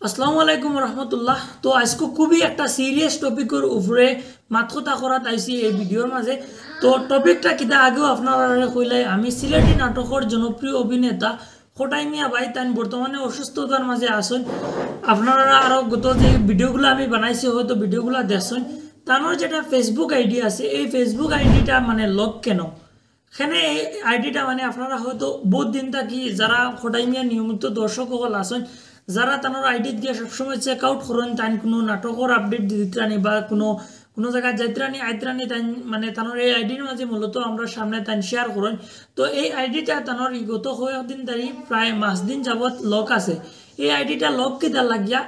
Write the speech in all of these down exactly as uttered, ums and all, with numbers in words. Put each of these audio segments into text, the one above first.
আসসালামু আলাইকুম রহমতুল্লাহ। তো আজকে খুবই একটা সিরিয়াস টপিকর উপরে মাত কথা করাত আইছি এই ভিডিওর মাঝে। তো টপিকটা কিতা আগেও আপনারারে কইলাই, আমি সিলেটি নাটকর জনপ্রিয় অভিনেতা খোটাই মিয়া ভাই তাইন বর্তমানে অসুস্থতার মাঝে আছইন। আপনারা আরো গত যে ভিডিওগুলো আমি বানাইছি হয়তো ভিডিওগুলো দেখছইন। তানোর যেটা Facebook আইডি আছে, এই Facebook আইডিটা মানে লক কেন? এখানে এই আইডিটা মানে আপনারা হয়তো বহুত দিন থাকি যারা খোটাই মিয়ার নিয়মিত দর্শক সকল আছইন, যারা তানোর আইডিত গিয়া সবসময় চেক আউট করইন, তাইন কোনো নাটকর আপডেট দিতরানি বা কোনো কোনো জায়গায় যাইতরানি আইতরানি তাইন মানে তানোর এই আইডির মাঝে মূলত আমরা সামনে তাইন শেয়ার করইন। তো এই আইডিটা তানোর এই গত কয়েকদিন ধরি প্রায় মাস দিন যাবত লক আছে। এই আইডিটা লক কিতা লাগিয়া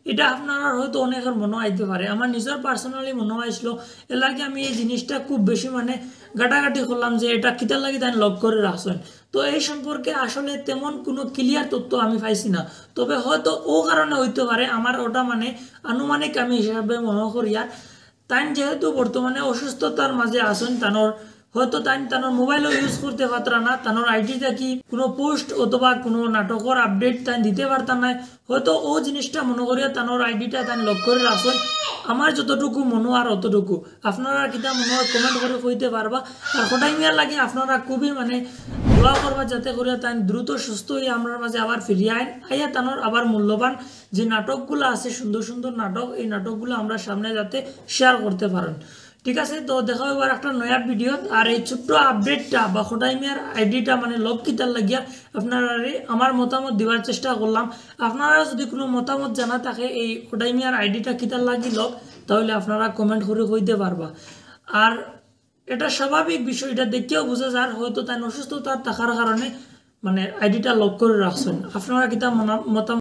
এটা আপনারা হয়তো অনেকের মনে আইতে পারে, আমার নিজের পার্সোনালি মনে আইসলো, এর লাগে আমি এই জিনিসটা খুব বেশি মানে গাটাগাটি করলাম যে এটা কিতার লাগি তাই লক করে রাখছেন। তো এই সম্পর্কে আসলে তেমন কোনো ক্লিয়ার তথ্য আমি পাইছি না, তবে হয়তো ও কারণে হইতে পারে, আমার ওটা মানে আনুমানিক আমি হিসাবে মনে করি। আর তাইন যেহেতু বর্তমানে অসুস্থতার মাঝে আছেন, তানোর হয়তো তাইন তানোর মোবাইলও ইউজ করতে পারতরা না, তানোর আইডি থাকি কোনো পোস্ট অথবা কোনো নাটকর আপডেট তাইন দিতে পারতা না। হয়তো ও জিনিসটা মনে করিয়া তানোর আইডিটা তাইন লক করে রাখছেন। আমার যতটুকু মনে আর অতটুকু, আপনারা কিতা মনে হয় কমেন্ট করে কইতে পারবা। আর খোটাই মিয়ার লাগি আপনারা খুবই মানে দোয়া করবা যাতে করিয়া তাইন দ্রুত সুস্থ হইয়া আমরার মাঝে আবার ফিরিয়া আইন, আইয়া তানোর আবার মূল্যবান যে নাটকগুলো আছে, সুন্দর সুন্দর নাটক, এই নাটকগুলো আমরা সামনে যাতে শেয়ার করতে পারেন। ঠিক আছে, তো দেখা হবে আর একটা নয়া ভিডিও। আর এই ছোট্ট আপডেটটা বা খোটাই মিয়ার আইডিটা মানে লক কিতার লাগিয়া আপনারা আমার মতামত দেওয়ার চেষ্টা করলাম। আপনারা যদি কোনো মতামত জানা থাকে এই খোটাই মিয়ার আইডিটা কিতার লাগি লক, তাহলে আপনারা কমেন্ট করে কইতে পারবা। আর এটা স্বাভাবিক বিষয়, এটা দেখিয়াও বোঝা যার হয়তো তাই অসুস্থতা থাকার কারণে মানে আইডিটা লক করে রাখছেন। আপনারা কিতা মনা- মতামত